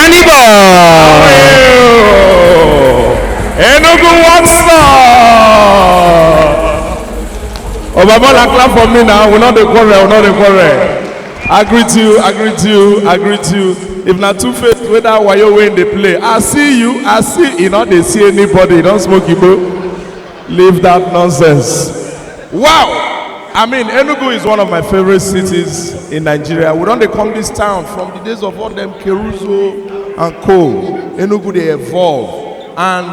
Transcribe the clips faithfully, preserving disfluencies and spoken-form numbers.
Anibal. Enugu, what's up? Oh, Baba, na clap for me now. We no dey quarrel, we no dey quarrel. I greet you, I greet you, I greet you. If na Two Face, whether wayo wey dey play, I see you, I see, you no dey see anybody, you don smoke igbo. Leave that nonsense. Wow! I mean, Enugu is one of my favorite cities in Nigeria. We don dey come this town from the days of all them Caruso and co. Enugu dey evolve, and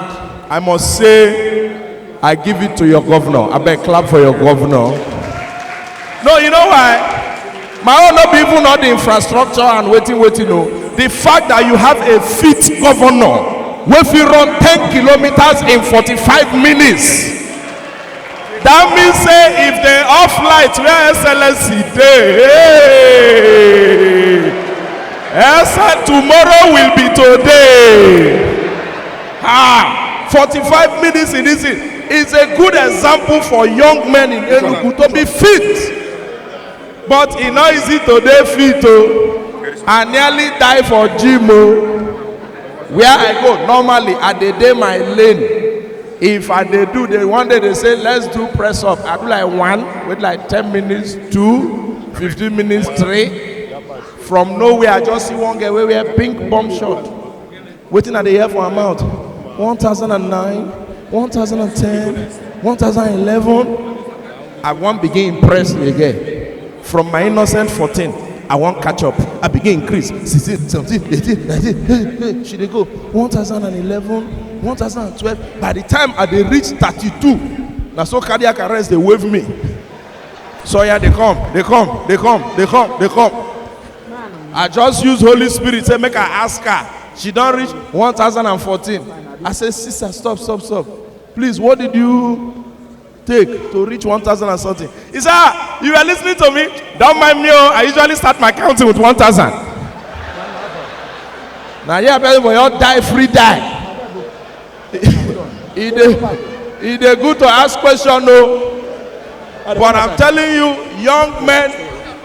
I must say, I give it to your governor. Abeg, clap for your governor. No, you know why? My own no be even all the infrastructure and wetin wetin o. The fact that you have a fit governor wey fit run ten kilometers in forty-five minutes, that means say if dem off light where excellency dey, hey, except tomorrow will be today. Ah, forty-five minutes in this thing is a good example for young men in Enugu to be fit. But e no easy to dey fit o. I nearly die for gym o. Where I go normally, I dey dey my lane. If I dey do, dey one day dey say, "Let's do press up." I do like one, wait like ten minutes, two, fifteen minutes, three. From nowhere, I just see one girl wey wear pink bomb short. Wetin I dey hear for her mouth? One thousand and nine, one thousand and ten, one thousand and eleven. I wan begin impress the girl. From my innocent fourteen, I wan catch up. I begin increase. Sixteen, seventeen, eighteen, nineteen. Hey, hey, she dey go. One thousand and eleven, one thousand and twelve. By the time I dey reach thirty-two, na so cardiac arrest dey wave me. So yeah, dey come, dey come, dey come, dey come, dey come. I just use Holy Spirit say make I ask her. She don reach one thousand and fourteen. I say, "Sister, stop, stop, stop. Please, what did you take to reach one thousand and something?" He said, "Ah, you were listening to me? Don't mind me o. I usually start my counting with one thousand." Now, yeah, people, you all die free die. E dey, e dey good to ask question o. But I'm telling you, young men,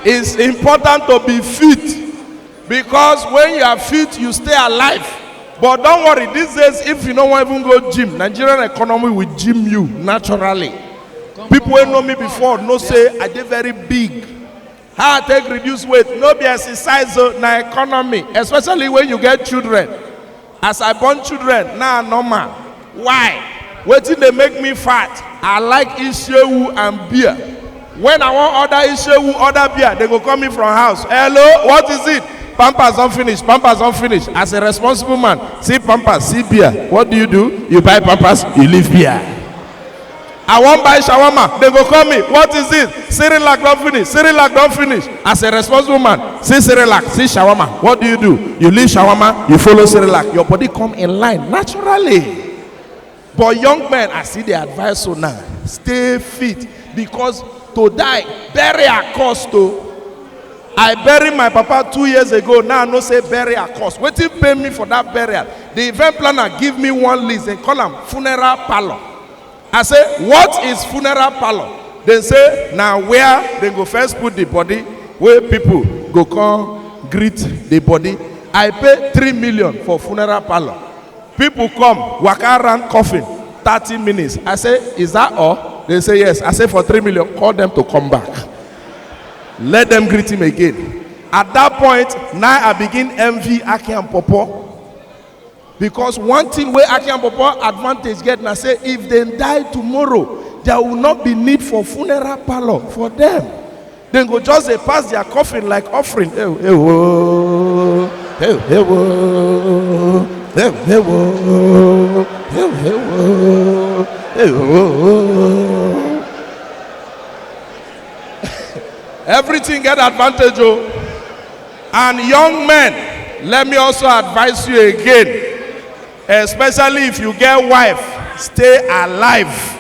it's important to be fit, because when you are fit, you stay alive. But don't worry, these days, if you no wan even go gym, Nigerian economy will gym you naturally. People wey know me before know say I dey very big. How I take reduce weight? No be exercise o, na economy, especially when you get children. As I born children, na normal. Why? Wetin dey make me fat? I like ishewu and beer. When I wan order ishewu, order beer, dem go call me from house. "Hello, what is it?" "Pampers don finish, Pampers don finish." As a responsible man, see Pampers, see beer. What do you do? You buy Pampers, you leave beer. "I wan buy shawarma." Dem go call me. "What is it?" "Cerelac don finish, Cerelac don finish." As a responsible man, see Cerelac, see shawarma. What do you do? You leave shawarma, you follow Cerelac. Your body come in line naturally. But young men, I see the advice so now. Stay fit, because to die, burial cost o. I bury my papa two years ago. Now I know say burial cost. Wetin pay me for that burial? The event planner give me one list. Dem call am funeral parlor. I say, "What is funeral parlor?" Dem say, "Na where dem go first put the body, wey people go come greet the body." I pay three million for funeral parlor. People come, waka around coffin, thirty minutes. I say, "Is that all?" Dem say, "Yes." I say, "For three million, call them to come back. Let them greet him again." At that point, now I begin envy Aki and Popo. Because one thing wey Aki and Popo advantage get na say if dem die tomorrow, there will not be need for funeral parlor for them. Dem go just dey pass their coffin like offering. Hey, hey, oh. Hey, hey, oh. Hey, hey, oh. Hey, hey, oh. Hey, oh. Everything get advantage o. And young men, let me also advise you again, especially if you get wife, stay alive.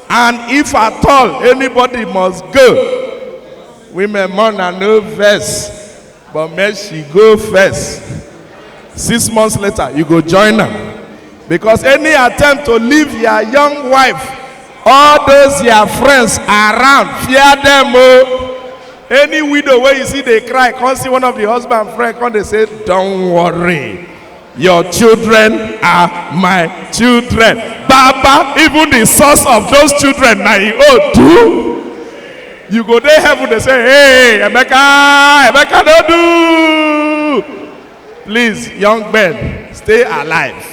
And if at all anybody must go, women, man, I no vex, but make she go first. Six months later, you go join am. Because any attempt to leave your young wife, all those your friends around, fear them o. Any widow wey you see dey cry, come see one of the husband friend, come dey say, "Don't worry, your children are my children." Baba, even the source of those children na him own too. You go dey heaven dey say, "Hey, Emeka, Emeka no do." Please, young men, stay alive.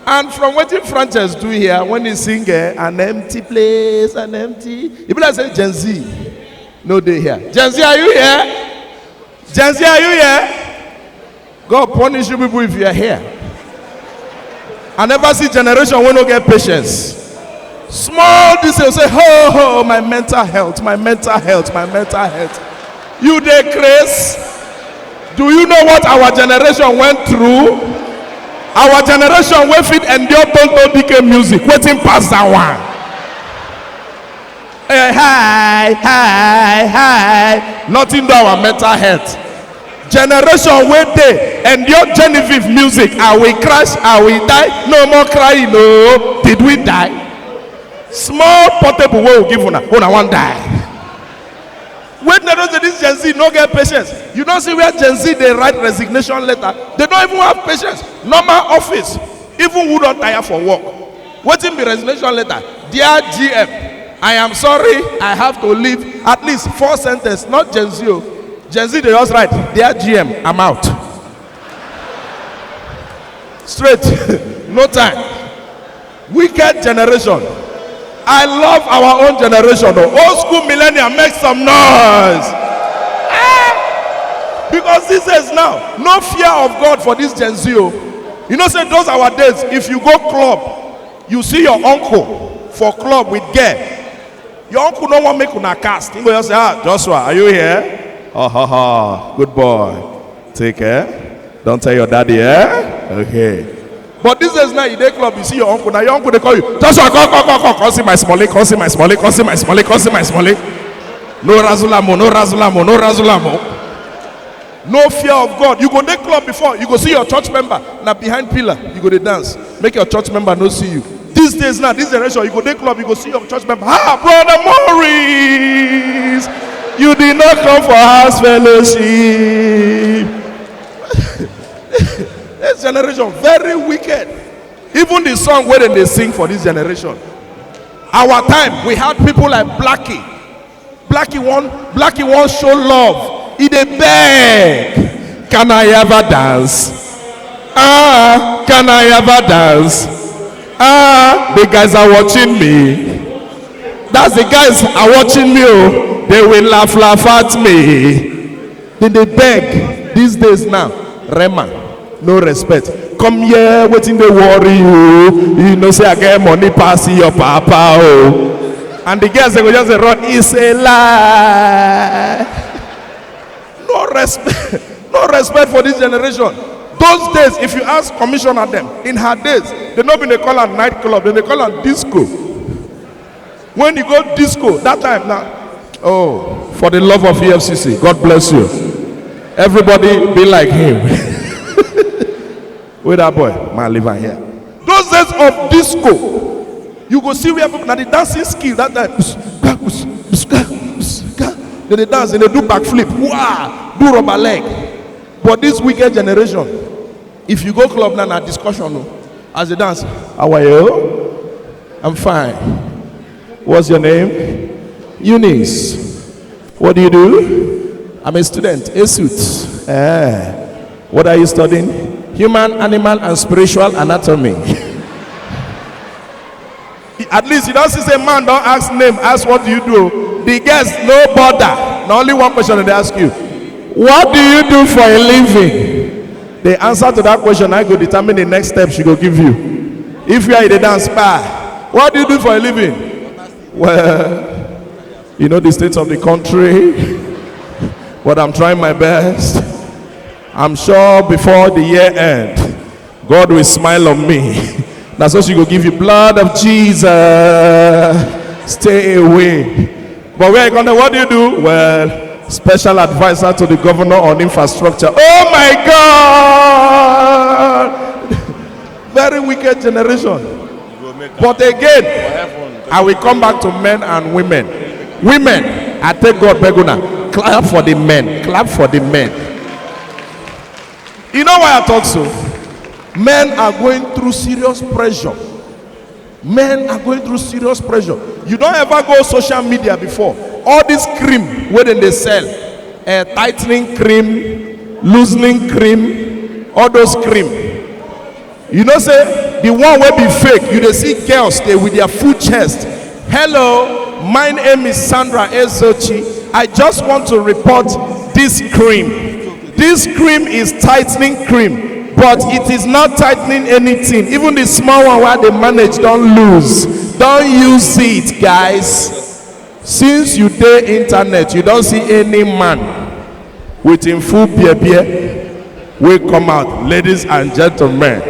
And from wetin Frances do here, when he sing, eh, "An empty place, an empty," e be like say Gen Z no dey here. Gen Z, are you here? Gen Z, are you here? God punish you people if you are here. I never see generation wey no get patience. Small this, you say, "Ho, ho, my mental health, my mental health, my mental health." You dey craze? Do you know what our generation went through? Our generation wey fit endure Tonto D K music, wetin pass that one? Eh, hi, hi, hi. Nothing do our mental health. Generation wey dey endure Genevieve music, "I will crash, I will die, no more crying, no." Did we die? Small portable wey we give una, una wan die. When they know say this Gen Z no get patience, you don see where Gen Z dey write resignation letter. They don't even have patience. Normal office, even who don tire for work. Wetin be resignation letter? "Dear G M, I am sorry, I have to leave." At least four sentence, not Gen Z o. Gen Z dey just write, "Dear G M, I'm out." Straight, no time. Wicked generation. I love our own generation o. Old school millennial, make some noise. Eh? Because this is now no fear of God for this Gen Z o. You know say those our days, if you go club, you see your uncle for club with girl, your uncle no wan make una cast. He go just say, "Ah, Joshua, are you here? Oh, ha, ha. Good boy. Take care. Don't tell your daddy, eh?" Okay. But these days now, you dey club, you see your uncle. Now your uncle dey call you, "Joshua, come, come, come, come, come see my smallie, come see my smallie, come see my smallie, come see my smallie." No razzle am o, no razzle am o, no razzle am o. No fear of God. You go dey club before, you go see your church member na behind pillar, you go dey dance, make your church member no see you. These days now, this generation, you go dey club, you go see your church member. "Ah, Brother Morris, you did not come for house fellowship." This generation very wicked. Even the song wey dem dey sing for this generation, our time, we had people like Blackie. Blackie wan, Blackie wan show love. He dey beg, "Can I ever dance? Ah, can I ever dance? Ah, the guys are watching me. That's the guys are watching me o. They will laugh, laugh at me." Dem dey beg these days now. Rema, no respect. "Come here, wetin dey worry you? You know say I get money pass your papa o." And the girls, they go just dey run, "It's a lie." No respect, no respect for this generation. Those days, if you ask commissioner dem, in her days, they no been dey call am nightclub, dem dey call am disco. When you go disco that time now, oh, for the love of E F C C, God bless you. Everybody be like him. With that boy, man, leave am here. Those days of disco, you go see where people, na the dancing skill that time. Dem dey dance, dem dey do backflip, wow, do rubber leg. But this wicked generation, if you go club now, na discussion o. As they dance, "How are you?" "I'm fine." "What's your name?" "Eunice." "What do you do?" "I'm a student." "A suit." "Eh. What are you studying?" "Human, animal, and spiritual anatomy." At least you don see say man don ask name, ask, "What do you do?" The girls no bother. Na only one question dem dey ask you. "What do you do for a living?" The answer to that question, I go determine the next step she go give you. If you are in the dance bar, "What do you do for a living?" "Well, you know the state of the country, but I'm trying my best. I'm sure before the year end, God will smile on me." Na so she go give you, "Blood of Jesus, stay away." But where you gonna, "What do you do?" "Well, special advisor to the governor on infrastructure." Oh my God! Very wicked generation. But again, I will come back to men and women. Women, I take God beg una. Clap for the men. Clap for the men. You know why I talk so? Men are going through serious pressure. Men are going through serious pressure. You don't ever go social media before. All this cream where they sell, uh, tightening cream, loosening cream, all those cream. You know say the one wey be fake, you dey see girls dey with their full chest. "Hello, my name is Sandra Ezochi. I just want to report this cream. This cream is tightening cream, but it is not tightening anything. Even the small one wey I dey manage don lose. Don use it, guys." Since you dey internet, you don see any man with him full beer beer wey come out? "Ladies and gentlemen,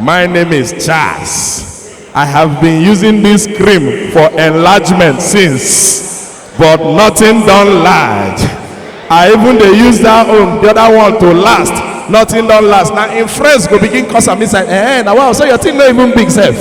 my name is Charles. I have been using this cream for enlargement since, but nothing don large. I even dey use that own, the other one to last, nothing don last." Now, im friends go begin curse am inside. "Eh, na wow, so your thing no even big sef."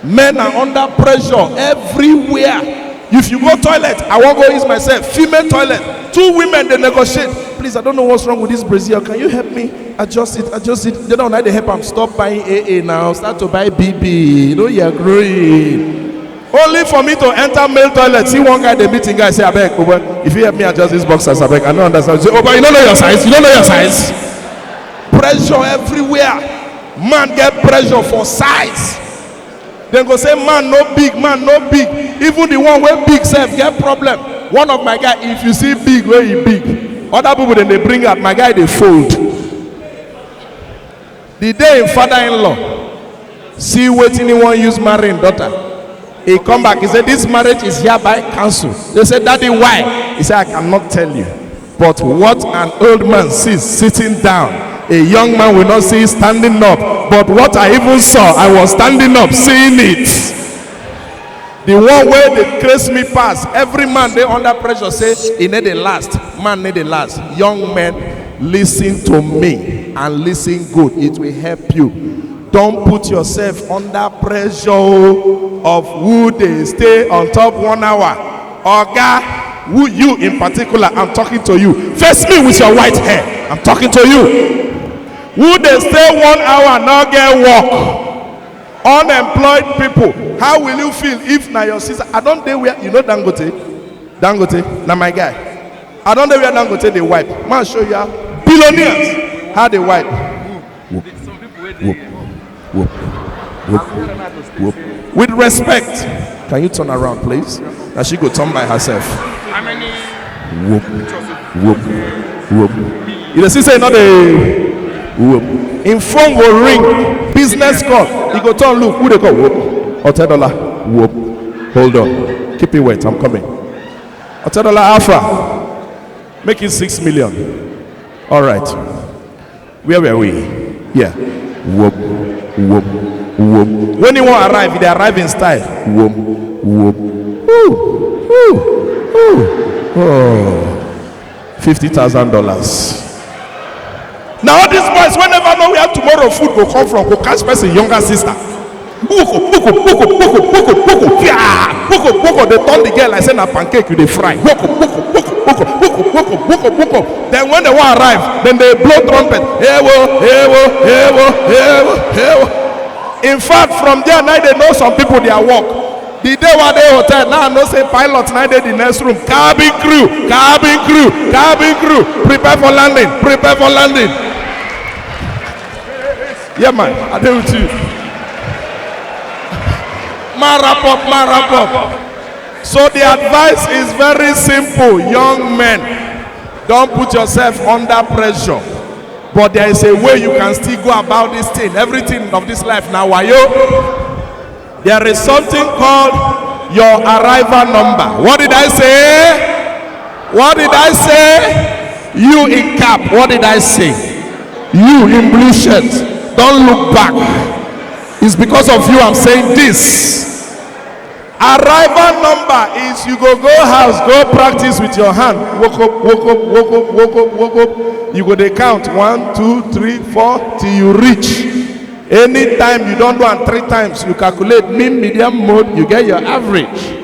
Men are under pressure everywhere. If you go toilet, "I wan go use myself." Female toilet, two women dey negotiate. "Please, I don't know what's wrong with this brazier. Can you help me adjust it? Adjust it." They don't know they help am. "Stop buying A A now. Start to buy B B. You know you're growing." Only for me to enter male toilet, see one guy dey meet him guy, say, "Abeg, Oba, if you help me adjust these boxers, abeg, I no understand." Say, "Oba, you no know your size. You no know your size." Pressure everywhere. Man get pressure for size. Dem go say, "Man no big, man no big." Even the one wey big sef get problem. One of my guy, if you see big wey e big, other people dem dey bring out, my guy dey fold. The day im father-in-law see wetin he wan use marry im daughter, he come back, he say, "This marriage is hereby cancelled." They say, "Daddy, why?" He say, "I cannot tell you. But what an old man sees sitting down, a young man will not see standing up. But what I even saw, I was standing up seeing it." The one wey dey craze me pass, every man dey under pressure, say e no dey last. Man no dey last. Young men, listen to me and listen good. It will help you. Don't put yourself under pressure, oh, of who dey stay on top one hour. Oga, who, you in particular, I'm talking to you. Face me with your white hair. I'm talking to you. Who dey stay one hour no get work? Unemployed people, how will you feel if na your sister? I don dey where, you know Dangote? Dangote, na my guy. I don dey where Dangote dey wipe. Man show you how billionaires, how they wipe. Whoop, whoop, whoop, whoop, whoop. With respect, can you turn around, please? Now she go turn by herself. How many? Whoop, whoop, whoop. You dey see say no dey whoop. Im phone go ring, business call. He go turn look, who dey call? Whoop. Otedola, whoop. Hold on. Keep it wet, I'm coming. Otedola, how far? Make it six million. All right. Where were we? Yeah. Whoop, whoop, whoop. When he wan arrive, he dey arrive in style. Whoop, whoop. Ooh, ooh, ooh. Oh. Fifty thousand dollars. Now all these boys wey never know where tomorrow food go come from, go catch person younger sister. Boko, boko, boko, boko, boko, boko, pia! Boko, boko, dey turn the girl like say na pancake you dey fry. Boko, boko, boko, boko, boko, boko, boko, boko. Then when they wan arrive, then they blow trumpet. Ewo, ewo, ewo, ewo, ewo. In fact, from there, now they know some people their work. The day wey I dey hotel, now I know say pilot now dey the next room. Cabin crew, cabin crew, cabin crew. Prepare for landing, prepare for landing. Yeah, man, I dey with you. Man, wrap up, man, wrap up. So the advice is very simple, young men. Don't put yourself under pressure. But there is a way you can still go about this thing. Everything of this life now, wayo. There is something called your arrival number. What did I say? What did I say? You in cap, what did I say? You in blue shirt, don't look back. It's because of you I'm saying this. Arrival number is you go go house, go practice with your hand. Woke up, woke up, woke up, woke up, woke up. You go dey count one, two, three, four till you reach. Anytime you don do am three times, you calculate mean median mode, you get your average.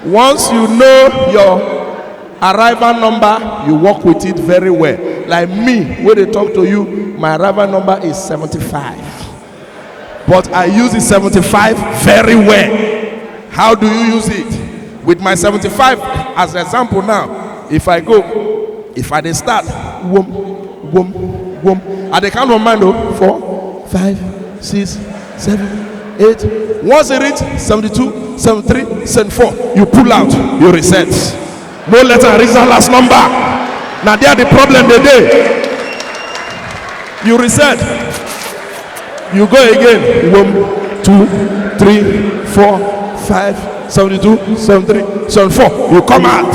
Once you know your Arrival number, you work with it very well. Like me, wey dey talk to you, my arrival number is seventy-five. But I use the seventy-five very well. How do you use it? With my seventy-five as example now, if I go, if I dey start, wom, wom, wom, I dey count on mind o, four, five, six, seven, eight. Once e reach seventy-two, seventy-three, seventy-four, you pull out, you reset. No let am reach that last number. Na there the problem dey dey. You reset. You go again. One, two, three, four, five, seventy-two, seventy-three, seventy-four. You come out.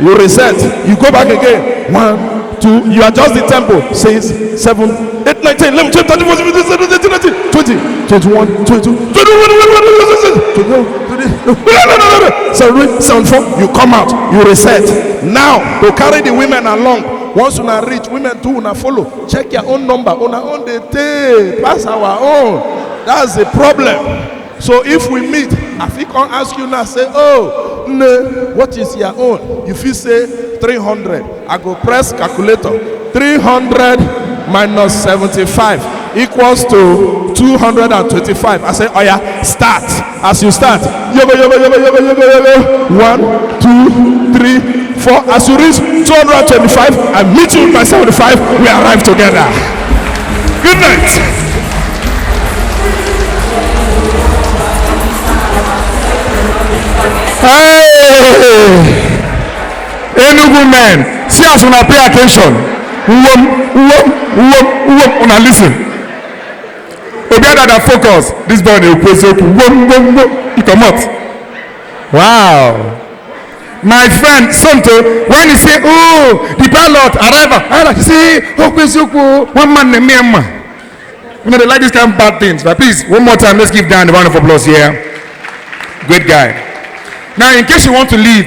You reset. You go back again. One, two. You adjust the tempo. Six, seven, eight, nine, ten, eleven, twelve, thirteen, fourteen, fifteen, sixteen, seventeen, eighteen, nineteen, twenty, twenty-one, twenty-two, twenty-one, twenty-one, twenty-one, twenty-one, seventy-three, seventy-four. You come out. You reset. Now, to carry the women along. Once una reach, women too, una follow. Check your own number. Una own dey tey pass our own. That's the problem. So if we meet, I fit come ask you now, say, "Oh, nne, what is your own?" You fit say, "Three hundred." I go press calculator. Three hundred minus seventy-five equals to two hundred and twenty-five. I say, "Oya, start." As you start, yogo, yogo, yogo, yogo, yogo, yogo. One, two, three, four. As you reach two hundred twenty-five, I meet you by seventy-five. We arrive together. Good night. Hey! Enugu men, see as una pay attention. Uwom, uwom, uwom, uwom, una listen. Obiadada, focus. This boy na-ekwu eziokwu. Wom, wom, wom. He comot. Wow. My friend Somto, when he say, "Oh, the pilot, arrival, arrival," he say, "Oh, eziokwu, one man na me, man." You know, they like this kind of bad things. But please, one more time, let's give Dan a round of applause here. Great guy. Now, in case you want to leave, please.